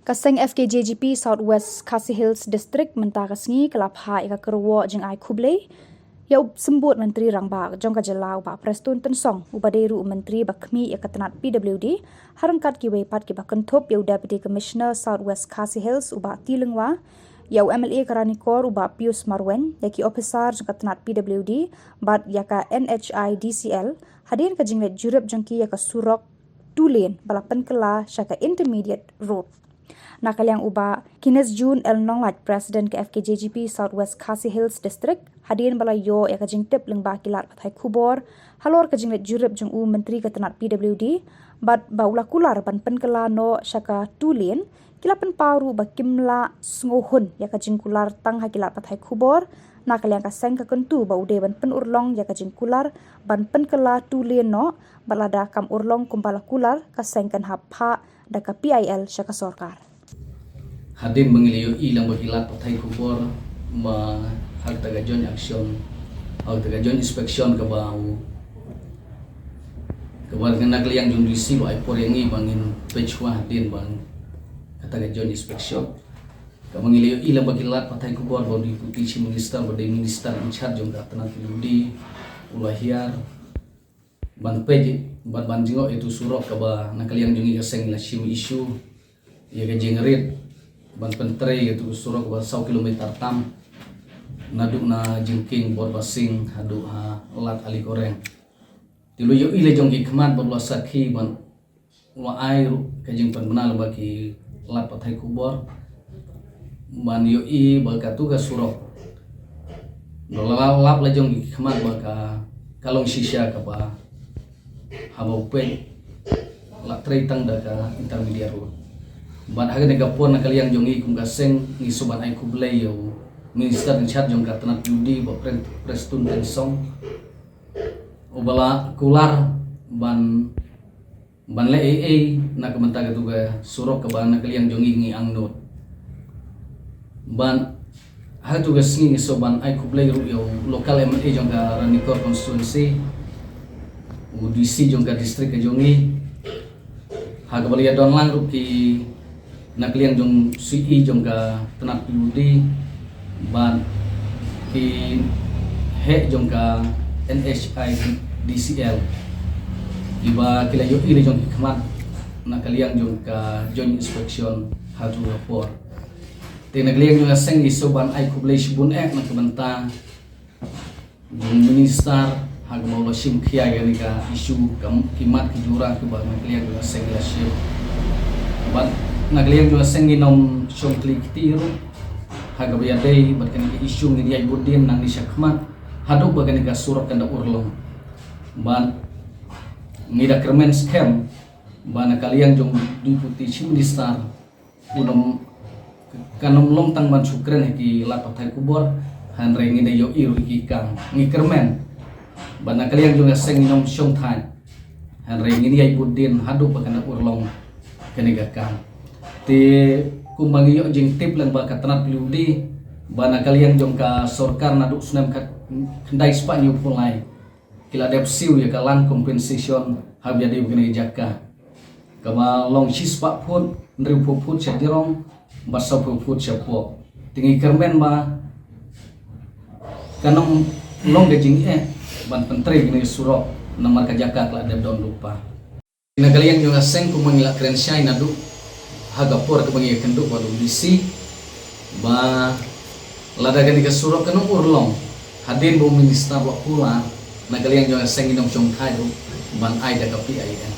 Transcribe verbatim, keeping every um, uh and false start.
Ka seng F K J G P South West Khasi Hills District mynta ka sngi ka la phah ïa ka kyrwoh jingai khublei ïa u symbud Myntri Rangbah jong ka jylla u Bah Prestone Tynsong, uba dei ruh u Myntri ba khmih ïa ka tnat P W D, ha ryngkat kiwei pat kiba kynthup ïa u Deputy Commissioner South West Khasi Hills u Bah T Lyngwa, ïa u M L A ka Ranikor u Bah Pius Marwein, ïa ki ophisar jong ka tnat P W D bad ïa ka N H I D C L, hadien ka jingleit jurip jong ki ïa ka surok two lane ba la pynkylla sha ka Intermediate Road. Na ka liang u Bah Kenneth June L Nonglait, President ka F K J G P South West Khasi Hills District, hadien ba la ïoh ïa ka jingtip lyngba ki lad pathai khubor halor ka jingleit jurip jong u Myntri ka tnat P W D bad ba u la kular ban pynkylla noh sha ka two lane, ki la pynpaw ruh ba kim lah sngewhun ïa ka jingkular tang ha ki lad pathai khubor. Na ka liang ka seng ka kyntu ba u dei ban pynurlong ïa ka jingkular ban pynkylla two lane noh, bad lada kam urlong kumba la kular, ka seng kan hap phah da ka P I L sha ka sorkar. Hadien ba ngi la ïohi lyngba ki lad pathai khubor ba ha kata ka joint action, ha kata ka joint inspection kaba u, kaba na ka liang jong D C ba ai por ïa ngi ba ngin peit shuwa hadien ba kata ka joint inspection. Kaba ngi la ïohi lyngba ki lad pathai khubor ba u Deputy Chief Minister ba dei Minister in charge jong ka tnat P W D u la hiar ban peit bad ban jngoh ïa utu u surok kaba na ka liang jong ngi ka seng la shim issue ïa ka jingrit ban pyntrei ïa utu u surok kaba saw kilometer tam, naduh na jingkieng Borbasing haduh ha lad Alikoreng. Te la ïohi la jong ki khmat bad la sakhi ban la ai ruh ka jingpynbna lyngba ki lad pathai khubor ban ïohi ba katu ka surok la lap la jong ki khmat ba ka, ka long shisha kaba haba u peit la trei tang da ka Intermediate Road. Bad ha kane ka por na ka liang jong ngi kum ka seng ngi sngewbha ban ai khublei ïa u Minister in charge jong ka tnat P W D Bah Prestone Tynsong, uba la kular ban ban leh ei ei na ka bynta katu ka surok kaba na ka liang jong ngi ngi angnud. Ban ha katu ka sngi ngi sngewbha ban ai khublei ruh ïa u local M L A jong ka Ranikor constituency, u D C jong ka district ka jong ngi, ha kaba la ïadon lang ruh ki na ka liang jong C E jong ka tnat P W D bad ki heh jong ka N H I D C L, kiba ki la ïohi la jong ki khmat na ka liang jong ka joint inspection ha katu ka por. Te na ka liang jong ka seng ngi sngewbha ban ai khublei shibun eh na ka bynta jong u Minister ha kaba u la shim khia ïa kane ka issue, ka ki mat ki jura kiba na ka liang jong ka seng la shim. Bad na ka liang jong ka seng ngin ym shong khlieh kti ruh ha kaba ïadei bad kane ka issue, ngin ïaid bud dien nangne shakhmat haduh ba kane ka surok kan da urlong. Bad ngi da kyrmen skhem ba na ka liang jong u Deputy Chief Minister un ym, kan ym long tang ban shu kren ha ki lad pathai khubor, hynrei ngi da ïohi ruh ïa ki kam. Ngi kyrmen ba na ka liang jong ka seng ngin ym shong thait, hynrei ngin ïaid bud dien haduh ba kan da urlong kane ka kam. Te kumba ngi ïoh jingtip lyngba ka tnat P W D ba na ka liang jong ka sorkar naduh u snem khyndai spah hynñiewphew lai ki la dep siew ïa ka land compensation ha ba ïadei bad kane ka jaka, kaba long shispah phut, hynriewphew phut sha jrong bad sawphew phut shapoh. Te ngi kyrmen ba kan ym long ka jingeh ban pyntrei kane ka surok namar ka jaka ka la dep don lypa. Na ka liang jong ka seng kumba ngi la kren shai naduh ha ka por kaba ngi ïakynduh bad u D C ba lada kane ka surok kan ym urlong hadien ba u Minister u la kular, na ka liang jong ka seng ngin ym shong thait ruh ban ai da ka P I L.